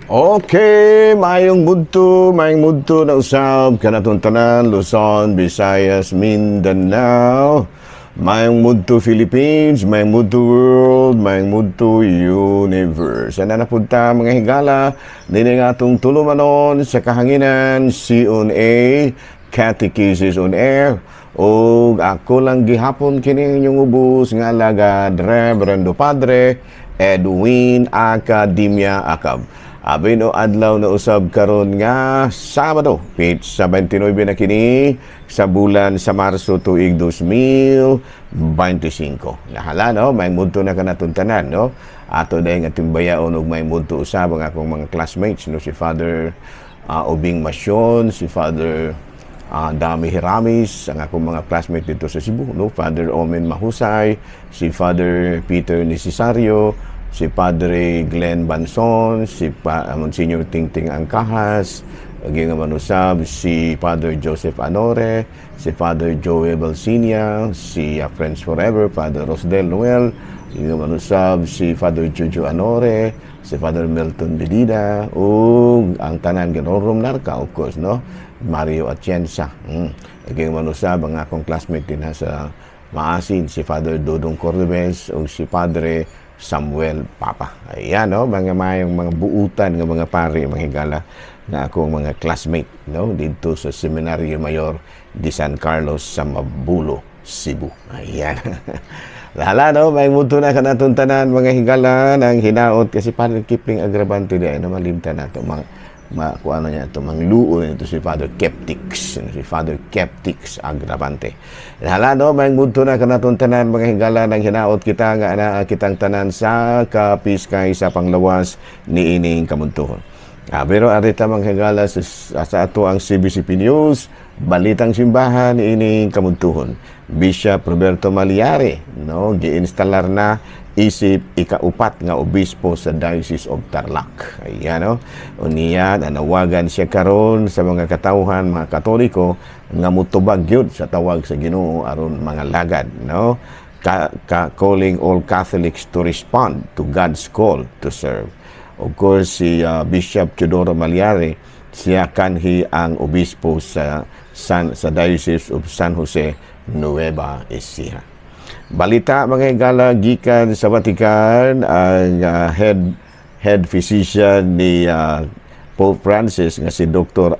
Okay, maayong mudto na usab kanatong tanan, Luzon, Visayas, Mindanao. Maayong mudto Philippines, maayong mudto world, maayong mudto universe. Ana na pud ta, mga higala, dinhi nga atong tulumanon sa kahanginan, CONA, Catechesis on Air. Og ako lang gihapon kini inyong ubos nga alagad, Reverendo Padre Edwin Academia Acab. Abi no adlaw na usab karon nga Sabado, petsa 29 na kini sa bulan sa Marso tuig 2025. Nahala no, may mudto na kanatong tanan, no. Ato dahil nga timbayaon og may mudto usab ang akong mga classmates, no, si Father Obing Masyon, si Father Dami Hiramis, ang akong mga classmate dito sa Cebu, no, Father Omen Mahusay, si Father Peter Necesario, si Padre Glenn Banson, si Monsignor Tingting Angkahas, aging nga manusab si Father Joseph Anore, si Father Joey Balsinia, si Friends Forever, Father Rosdel Noel, aging nga manusab si Father Jojo Anore, si Father Milton Medina, ug ang tanan Ginorom Narca, of course, no? Mario Atienza. Aging manusab ang akong classmate din ha sa Maasin, si Father Dodong Cordobes ug si Padre Samuel Papa. Ayan, no? Mga mayong mga buutan nga mga pare, mga higala na akong mga classmate, no? Dito sa Seminario Mayor de San Carlos sa Mabulo, Cebu. Ayan. Lala, no? May muto na kanatong tanan, mga higala, ng hinaot. Kasi Padre Kipling Agravante di ay, no? Malimtan na ito. Mga, kung ano niya ito, mangluo nito si Father Keptix, si Father Keptix Agravante. Hala, no, may mudto na kanatong tanan, mga higala, ng hinaot kita nga ana kitang tanan sa kapiskay sa panglawas ni ining kamuntuhon. Pero arita, mga higala, sa ato ang CBCP News, balitang simbahan ining kamuntuhon. Bishop Roberto Mallari, no, giinstalar na isip ikaupat nga obispo sa Diocese of Tarlac. Ayan, no? Unya, nanawagan siya karon sa mga katawhan, mga Katoliko, nga mutubag gyud sa tawag sa Ginoo aron mga lagad, no? Calling all Catholics to respond to God's call to serve. Of course, si Bishop Teodoro Mallari, siya kanhi ang obispo sa Diocese of San Jose, Nueva Ecija. Balita, mga higala, gikan sa Vatican, ang head physician ni Pope Francis nga si Dr.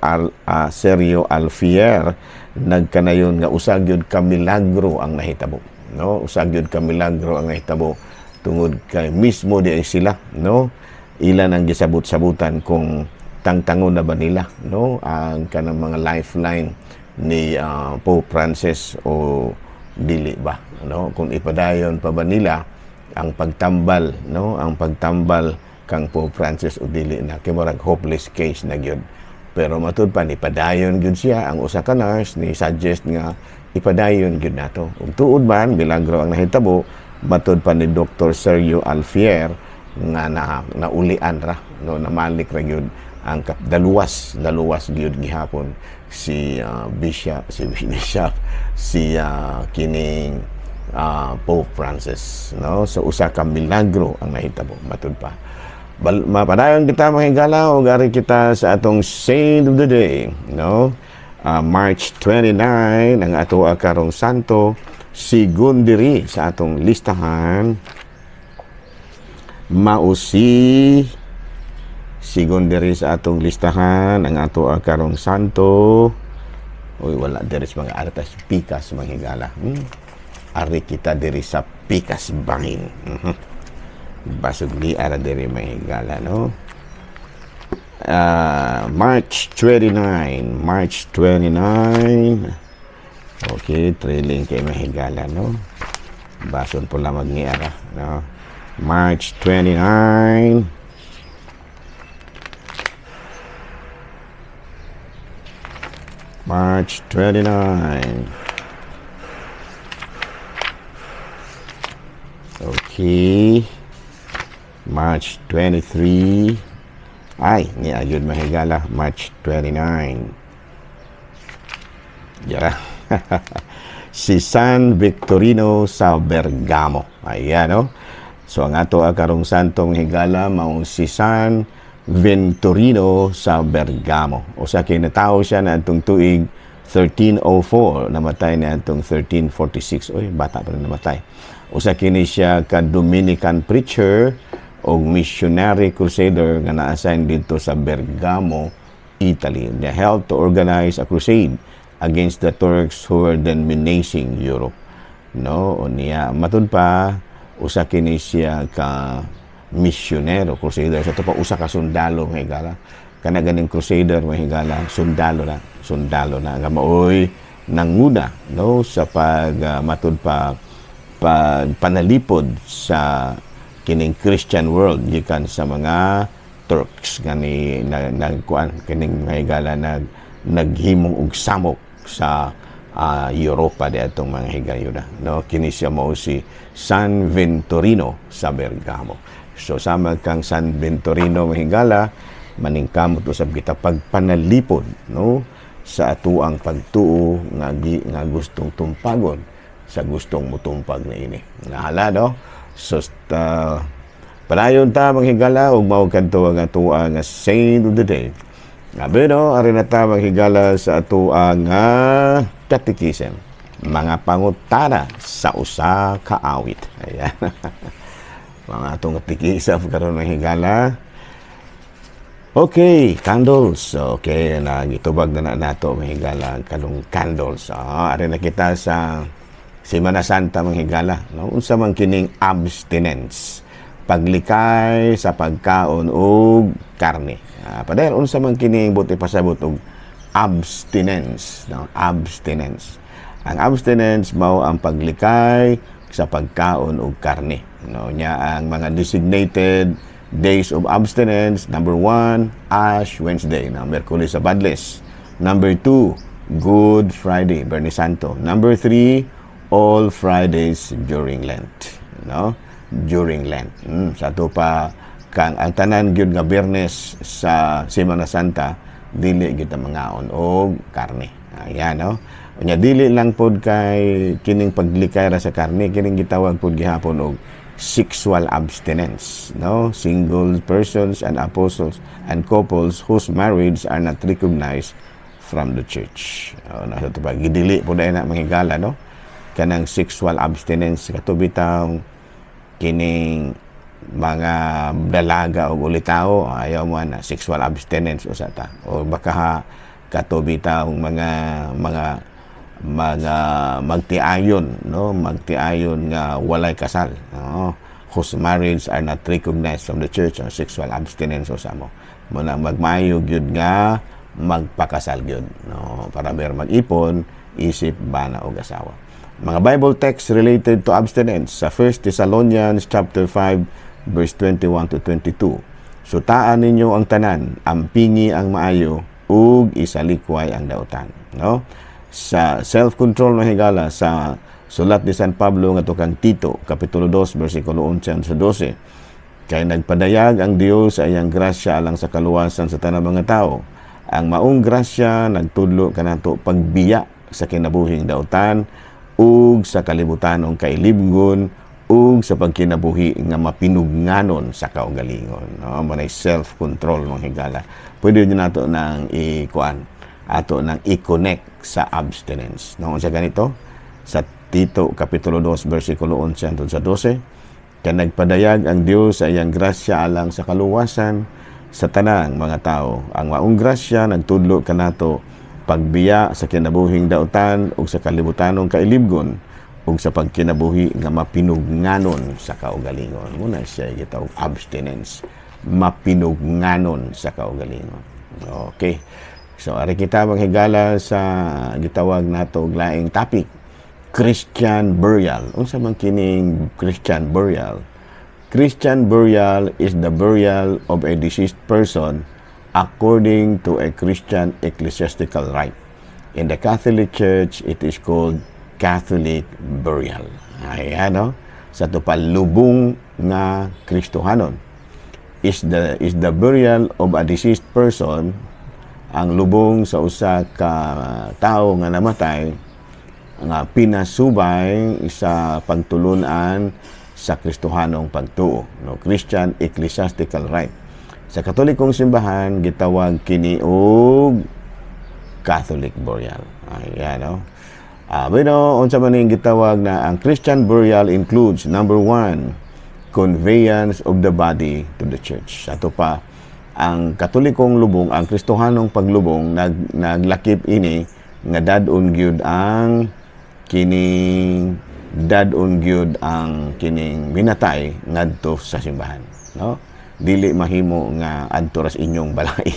Sergio Alfier nagkanayon nga usa gyud ka milagro ang nahitabo, no? Usa gyud ka milagro ang nahitabo tungod kay mismo di ay sila, no, ilan ang gisabot-sabutan kung tangtangon na ba nila, no, ang kanang mga lifeline ni Pope Francis o dili ba, no, kung ipadayon pa ba nila ang pagtambal, no, ang pagtambal kang Pope Francis o dili na, kay murag hopeless case na gyud. Pero matud pa nipadayon gyud siya. Ang usa ka nurse ni suggest nga ipadayon gyud nato. Ug tuod man milagro ang nahitabo, matud pa ni Dr. Sergio Alfier nga naulian ra, no, namalik ra gyud ang daluwas gyud gihapon si Bishop, si Bishop, si kining Pope Francis, no? So usa ka milagro ang nahitabo, matud pa. Mapadayon kita, mga higala, ug ari kita sa atong saint of the day, no? March 29 ang ato karong santo, sigon diri sa atong listahan mausi, sigon diri sa atong listahan ang ato karong santo. Uy, wala diri sa mga artas pikas, mga higala. Ari kita diri sa pikas bangin. Basog ni ara diri, mga higala, no? March 29, March 29. Okay, trailing kay mga higala, no? Bason po lamang ni ara, no? March 29. March 29. Okay. March 23. Ay, ni ayun mahigala. March 29. Yara. Si San Victorino sa Bergamo. Ayan, no? So, ang ato karong santong higala, maong si San Venturino sa Bergamo. Usa kay natawo siya na atong tuig 1304, namatay na atong 1346. Oy, bata pa rin namatay. Usa kini siya ka Dominican preacher o missionary crusader nga na-assign dito sa Bergamo, Italy. They helped to organize a crusade against the Turks who were then menacing Europe. No, o niya matud pa, usa kini siya ka misyonero, crusader. Sa pa usa ka sundalo, mga higala. Kana ganing crusader, mga higala, sundalo na, sundalo na nga maoy nanguna, no, sa pag matud pa pag panalipod sa kining Christian world gikan sa mga Turks nga ni na, nagkuan kining, mga higala, naghimong og samok sa Europa di atong mga higayuna, no? Kini siya mao si San Venturino sa Bergamo. So sama kang San Venturino, mga higala, maningkamot usab kita pagpanalipod, no, sa atuang pagtuo nga gustong tumpagon sa gustong mutumpag na ini. Nahala, no? So padayon ta, mga higala, ug mao kadto ang atoa nga saint of the day. Ngabi, no, ari na ta, mga higala, sa atoa nga catechism. Mga pangutana sa usa ka awit. Ayan. Mga atong catechism karon, mga higala. Okay, candles. Okay, nagitubag na na nato, mga higala, kanong candles. Ah, ari na kita sa Semana Santa, mga higala. No? Unsa man kining abstinence? Paglikay sa pagkaon og karne. Ah, pader, unsa man kining buot pasabot og abstinence? No? Abstinence. Ang abstinence mao ang paglikay sa pagkaon og karne. No, nya ang mga designated days of abstinence, number 1, Ash Wednesday, na Miyerkules sa Badles. Number 2, Good Friday, Biyernes Santo. Number 3, all Fridays during Lent. No? During Lent. Sa ato pa kang ang tanan gyud nga Biyernes sa Semana Santa, dili gyud ta mangaon og karne. Ayan, no? Unya dili lang pod kay kining paglikay ra sa karne, kining gitawag pod gihapon og sexual abstinence, no? Single persons and apostles and couples whose marriage are not recognized from the church. Oh, nasa to pa gidili po dahil na, mga higala, no? Kanang sexual abstinence kato bitawng kining mga dalaga o ulitawo ayaw mo na sexual abstinence usa ta, o baka ha, kato bitawng mga magtiayon, no, magtiayon nga walay kasal, no, whose marriage are not recognized from the church, or sexual abstinence usa mo mo na magmayo gyud nga magpakasal gyud, no, para ber mag-ipon isip bana og asawa. Mga Bible texts related to abstinence sa 1 Thessalonians chapter 5 verse 21 to 22: "Sutaan ninyo ang tanan, ampingi ang maayo ug isalikway ang dautan," no? Sa self-control, mga higala, sa sulat ni San Pablo ngadto kang Tito, kapitulo 2 bersikulo 11 sa 12: "Kay nagpadayag ang Dios sa iyang grasya alang sa kaluwasan sa tanang mga tao. Ang maong grasya nagtudlo kanato pagbiya sa kinabuhing dautan ug sa kalibutanong kailibgon ug sa pagkinabuhi nga mapinugnganon sa kaugalingon," no? Manay self-control, mga higala. Pwede nyo nato nang ikuan, ato nang i-connect sa abstinence, no? Sa ganito sa Tito kapitulo 2 bersikulo 11 hangtod sa 12: "Kay nagpadayag ang Dios sa iyang grasya alang sa kaluwasan sa tanang mga tao. Ang maong grasya nagtudlo kanato pagbiya sa kinabuhing dautan ug sa kalibutanong kailibgon ug sa pagkinabuhi nga mapinugnganon sa kaugalingon." Muna siya gitawag abstinence, mapinugnganon sa kaugalingon. Okay. So ari kita, mga higala, sa gitawag nato og laing topic, Christian burial. Unsa man kining Christian burial? Christian burial is the burial of a deceased person according to a Christian ecclesiastical rite. In the Catholic Church, it is called Catholic burial. Ayan, no? Sa to palubong nga Kristohanon is the burial of a deceased person, ang lubong sa usa ka tawo nga namatay nga pinasubay sa pagtulunan sa Kristohanong pagtuo, no, Christian ecclesiastical rite. Sa Katolikong simbahan, gitawag kini og Catholic burial. Ayan, no? Bueno, unsa man ning gitawag na ang Christian burial includes, number one, conveyance of the body to the church. Ato pa, ang Katolikong lubong, ang Kristohanong paglubong, naglakip ini nga dad-on gyud ang kining dad-on gyud ang kining minatay ngadto sa simbahan, no? Dili mahimo nga adto ra sa inyong balay,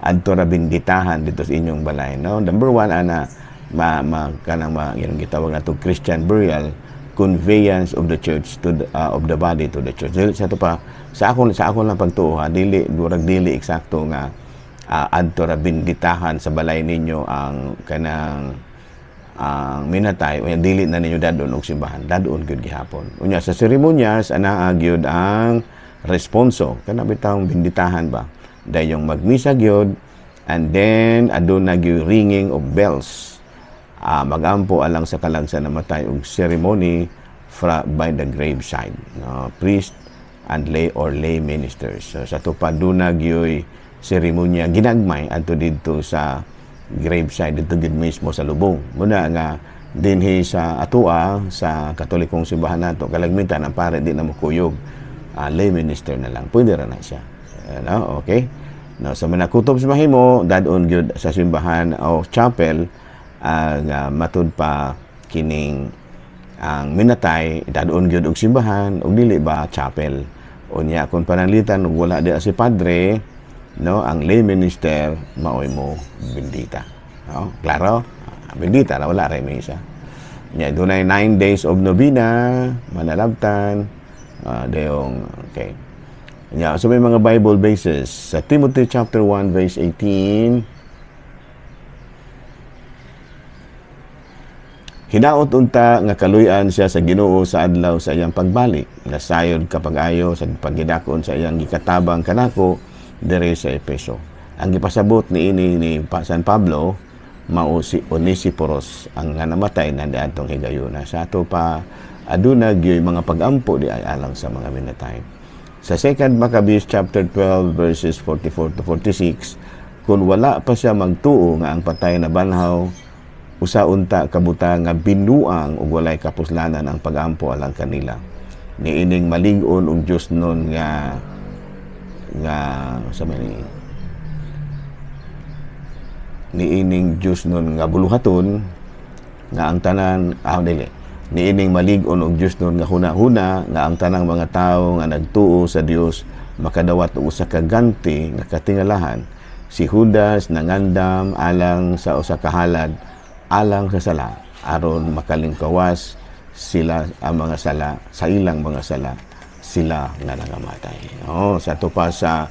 adto ra binditahan dito sa inyong balay, no? Number one ana, ma, ma kanang ma yung gitawag nato Christian burial, conveyance of the church to the, of the body to the church. Dili sa to pa, sa ako lang pagtuo ha, dili durag dili eksakto nga adto ra binditahan sa balay ninyo ang kanang ang minatay, unya dili na ninyo dadon og simbahan. Dadon gyud gihapon. Unya sa seremonyas, anaa gyud ang responso, kana bitawng binditahan ba, dayong magmisa gyud, and then aduna gyud ringing of bells, magampo alang sa kalag sa namatay og ceremony by the graveside, no? Priest and lay or lay ministers. So, sa tupad duna gyud seremonya ginagmay adto didto sa graveside, didto gid mismo sa lubong. Muna nga dinhi sa atoa sa Katolikong simbahan nato, kalagmitan ang pare di na mokuyog, lay minister na lang, pwede ra na siya, no? Okay, no, sa mga kutob sa mahimo dad-on gyud sa simbahan o chapel ang matud pa kining ang minatay, dad-on gyud og simbahan og dili ba chapel. Unya kung pananglitan og wala di si padre, no, ang lay minister maoy mo bendita, no? Klaro, bendita ra, wala ra misa. Nya dunay 9 days of novena, manalabtan, dayong okay. Nya so may mga Bible bases sa Timothy chapter 1 verse 18. Hinaot unta nga kaluy-an siya sa Ginoo sa adlaw sa iyang pagbalik. Nasayod kapag ayo sa paggidakon sa iyang gikatabang kanako diri sa Epeso. Ang gipasabot niini ni San Pablo mao si Onesiporos ang nga namatay na diadtong higayuna. Sa ato pa aduna gyoy mga pagampo di ay alang sa mga minatay. Sa 2 Maccabees chapter 12 verses 44 to 46, kung wala pa siya magtuo nga ang patay na banhaw, usa unta kabuta nga binuang ug walay kapuslanan ang pagampo alang kanila. Niining malig-on og Dios nun nga nga sa man niining Dios nun nga buluhaton nga ang tanan dili niining malig-on og Dios nun nga huna-huna nga ang tanang mga tawo nga nagtuo sa Dios makadawat og usa ka ganti nga katingalahan. Si Judas nangandam alang sa usa ka halad alang sa sala aron makalingkawas sila ang mga sala sa ilang mga sala sila nga nangamatay. Oh, sa ato pa sa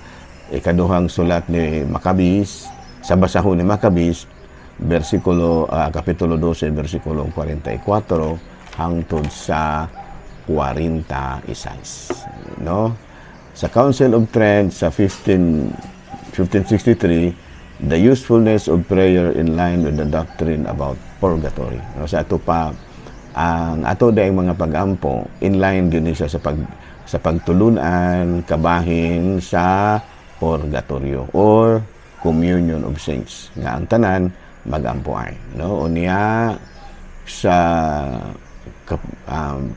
ikaduhang sulat ni Maccabees, sa basahon ni Maccabees, versikulo kapitulo 12 versikulo 44 hangtod sa 46, no? Sa Council of Trent sa 1563, the usefulness of prayer in line with the doctrine about purgatory. No, sa ato pa ang ato dayang mga pagampo in line gyud ni siya sa pagtulunan kabahin sa purgatorio or communion of saints nga ang tanan magampo ay, no? Unya sa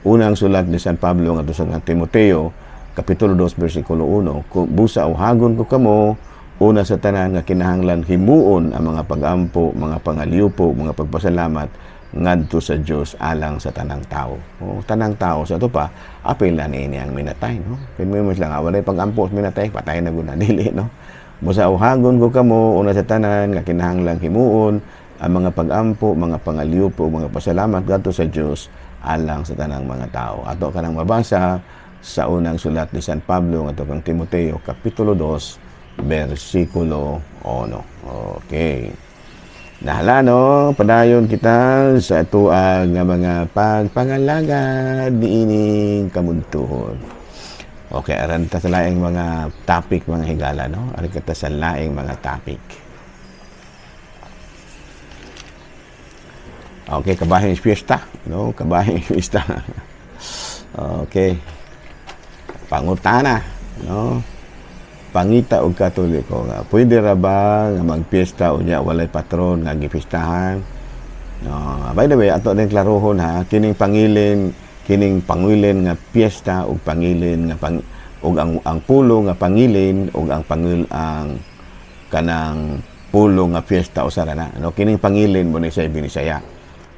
unang sulat ni San Pablo ngadto sa Timoteo kapitulo 2 bersikulo 1, busa uhagon ko kamo una sa tanan nga kinahanglan himuon ang mga pagampo, mga pangaliupo, mga pagpasalamat ngadto sa Dios alang sa tanang tao. O, tanang tao sa ato pa, apil na niini ang minatay, no? Kaya mo lang, walay pagampo sa minatay, patay na guna dili, no? Busa uhagon ko kamo una sa tanan nga kinahanglan himuon ang mga pagampo, mga pangaliupo, mga pasalamat ngadto sa Dios alang sa tanang mga tao. Ato kanang mabasa sa unang sulat ni San Pablo ngadto kang Timoteo kapitulo 2 versikulo 1. Okay. Nahala, no? Padayon kita sa atuang nga mga pagpangalagad niining kamuntuhon. Okay, aran ta sa laing mga topic, mga higala, no? Aran kita sa laing mga topic. Okay, kabahin fiesta, no? Kabahin fiesta. Okay. Pangutana, no? Pangita og Katoliko nga pwede ra ba nga magpiesta unya walay patron nga gipistahan? No, by the way, ato din klarohon ha, kining pangilin nga piyesta ug pangilin nga pang ug ang pulo nga pangilin ug ang pangil ang kanang pulo nga fiesta, usa ra na, no? Kining pangilin mo ni sa Binisaya.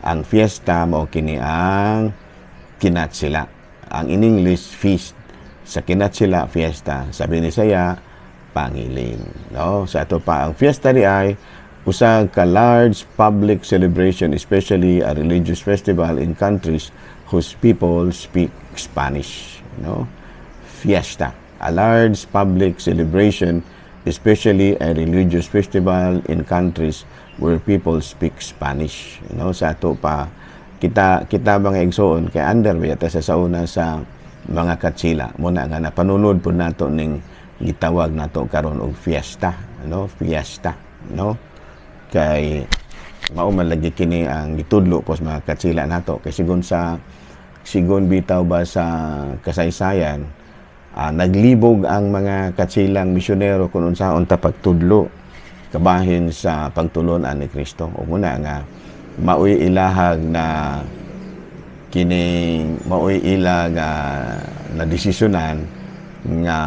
Ang fiesta mao kini ang kinatsila. Ang in English, feast. Sa kinatsila, fiesta. Sa Binisaya, pangilin, no? Sa ato pa, ang fiesta di ay usa ka large public celebration, especially a religious festival in countries whose people speak Spanish, no? Fiesta, a large public celebration, especially a religious festival in countries where people speak Spanish, no? Sa ato pa, kita kita mga igsoon, kay under ba sa sauna sa mga Katsila muna nga napanunod po nato ning gitawag nato karon og fiesta, no? Fiesta, no? Kay mao man lagi kini ang gitudlo po sa mga Katsila nato, kay sigon bitaw ba sa kasaysayan, naglibog ang mga Katsilang misyonero kung unsaon ta pagtudlo kabahin sa pagtulon-an ni Kristo. Ug muna nga maoy ilahag na kining maoy ila nga nadesisyonan nga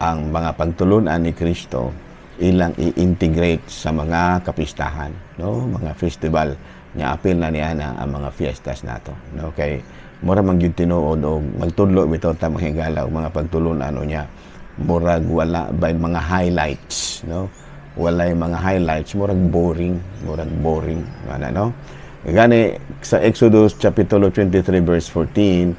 ang mga pagtulun-an ni Kristo ilang i-integrate sa mga kapistahan, no? Mga festival nga apil na niya na ang mga fiestas nato, no? Kay mura man gyud tinuod og magtudlo bitaw ta, mga higala, og mga pagtulun-an niya, murag wala bay mga highlights, no? Walay mga highlights, murag boring, murag boring ana, no? Gani sa Exodus chapitulo 23 verse 14,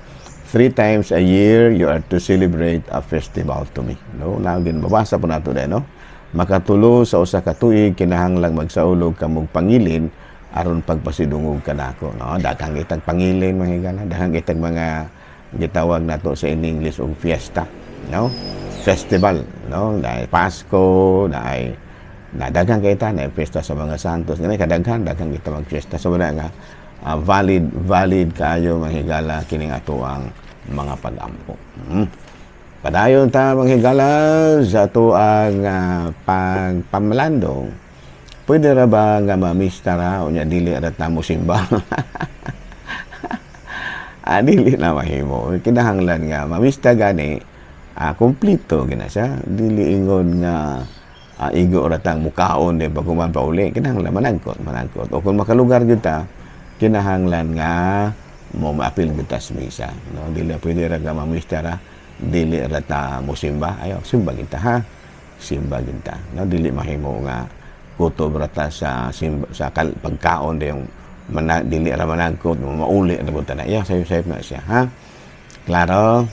"Three times a year you are to celebrate a festival to me," no? Nagin babasa po nato din, no? Makatulo sa usa ka tuig kinahanglang magsaulog kamog pangilin aron pagpasidungog kanako, no? Daghang itag pangilin, mga higala, daghang itag mga gitawag nato sa in English og fiesta, no? Festival, no? Dahil Pasko, dahil na daghang kita na fiesta sa mga santos ngani, kadaghan daghang kita magfiesta. So wala nga valid valid kaayo, mga higala, kining ato ang mga pag-ampo. Padayon ta, mga higala, sa ato ang pagpamalandong. Pwede ra ba nga mamista ra unya dili ra ta mo simba? Dili na mahimo. Kinahanglan nga mamista gani, kompleto gina siya. Dili ingon nga igo ra tang mukaon di pag human pauli. Kinahanglan managkot, managkot. O kung makalugar gyud ta, kinahanglan nga mo maapil gyud ta sa misa, no? Dili pwede ra nga mamista ra, dili ra ta mosimba. Ayo, simba kita ha. Simba gyud ta. No, dili mahimo nga kutob ra ta sa simba, sa pagkaon di yung mana, dili ra managkot, mauli ra ta na. Ya, sayo-sayo na siya, ha? Klaro?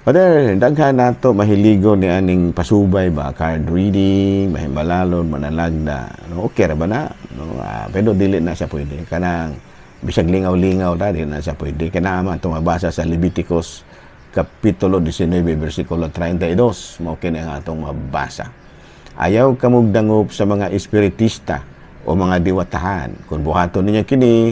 Father, daghan nato mahiligo ni aning pasubay ba, card reading, mahimbalalon, manalagda. No, okay ra ba na? No, pero dili na siya pwede. Kanang bisag lingaw-lingaw ra, dili na siya pwede. Kana man tumabasa sa Leviticus kapitulo 19 bersikulo 32, mao kini ang atong mabasa. "Ayaw kamog dangop sa mga espiritista o mga diwatahan. Kung buhaton ninyo kini,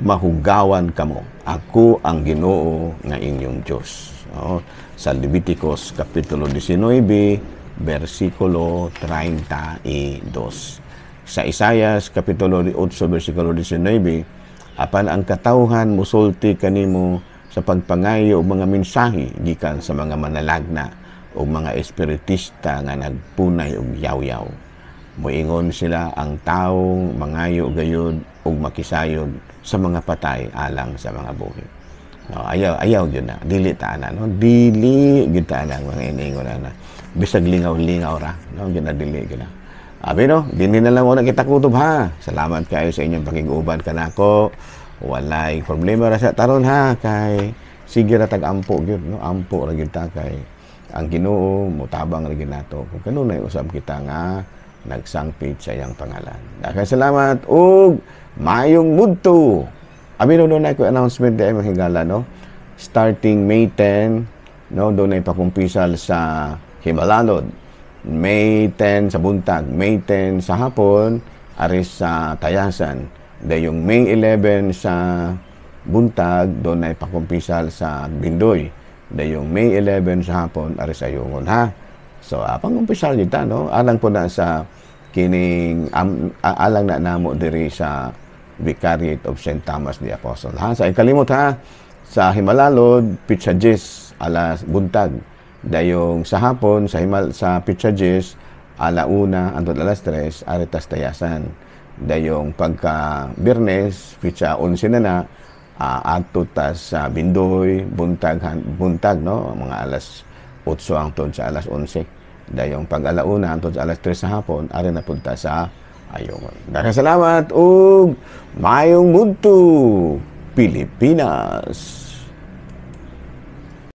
mahugawan kamo. Ako ang Ginoo nga inyong Dios." No? Sa Leviticus kapitulo 19 bersikulo 32. Sa Isayas kapitulo 8 bersikulo 19, "Apan ang katawhan musulti kanimo sa pagpangayo og mga mensahe gikan sa mga manalagna o mga espiritista nga nagpunay og yaw-yaw. Moingon sila ang taong mangayo gayud og makisayod sa mga patay alang sa mga buhi." No, ayaw ayaw gyud na. Dili ta ana, no? Dili gyud ta ana mga iningon ana. Bisag lingaw-lingaw ra, no? Gyud na dili gyud na. Abi no, dinhi na lang una kita kutob ha. Salamat kayo sa inyong pakig-uban kanako. Walay problema ra sa taron ha, kay sige ra tag ampo gyud, no? Ampo ra gyud ta kay ang Ginoo mutabang ra gyud nato kung kanunay usab kita nga nagsangpit sa iyang pangalan. Daghang salamat ug maayong mudto. Abi no, dunay ko announcement di mga higala, no? Starting May 10, no, dunay pakumpisal sa Himalalod. May 10 sa buntag, May 10 sa hapon, aris sa Tayasan. Dayong May 11 sa buntag, dunay pakumpisal sa Bindoy. Dayong May 11 sa hapon, ari sa Ayungon, ha. So pangumpisal kita, no, alang po na sa kining alang na namo diri sa Vicariate of St. Thomas the Apostle, ha. Sa ikalimot, ha, sa Himalalod, petsa 10, alas buntag. Dayong sa hapon sa Himal sa petsa 10, 1:00 hangtod 3:00, ari tas Tayasan. Dayong pagka Biyernes, petsa 11 na na, adto ta sa Bindoy, buntag, buntag, no, mga 8:00 hangtod sa 11:00. Dayong pag 1:00 hangtod sa 3:00 sa hapon, ari na punta sa Ayungon. Daghang salamat ug maayong budto, Pilipinas.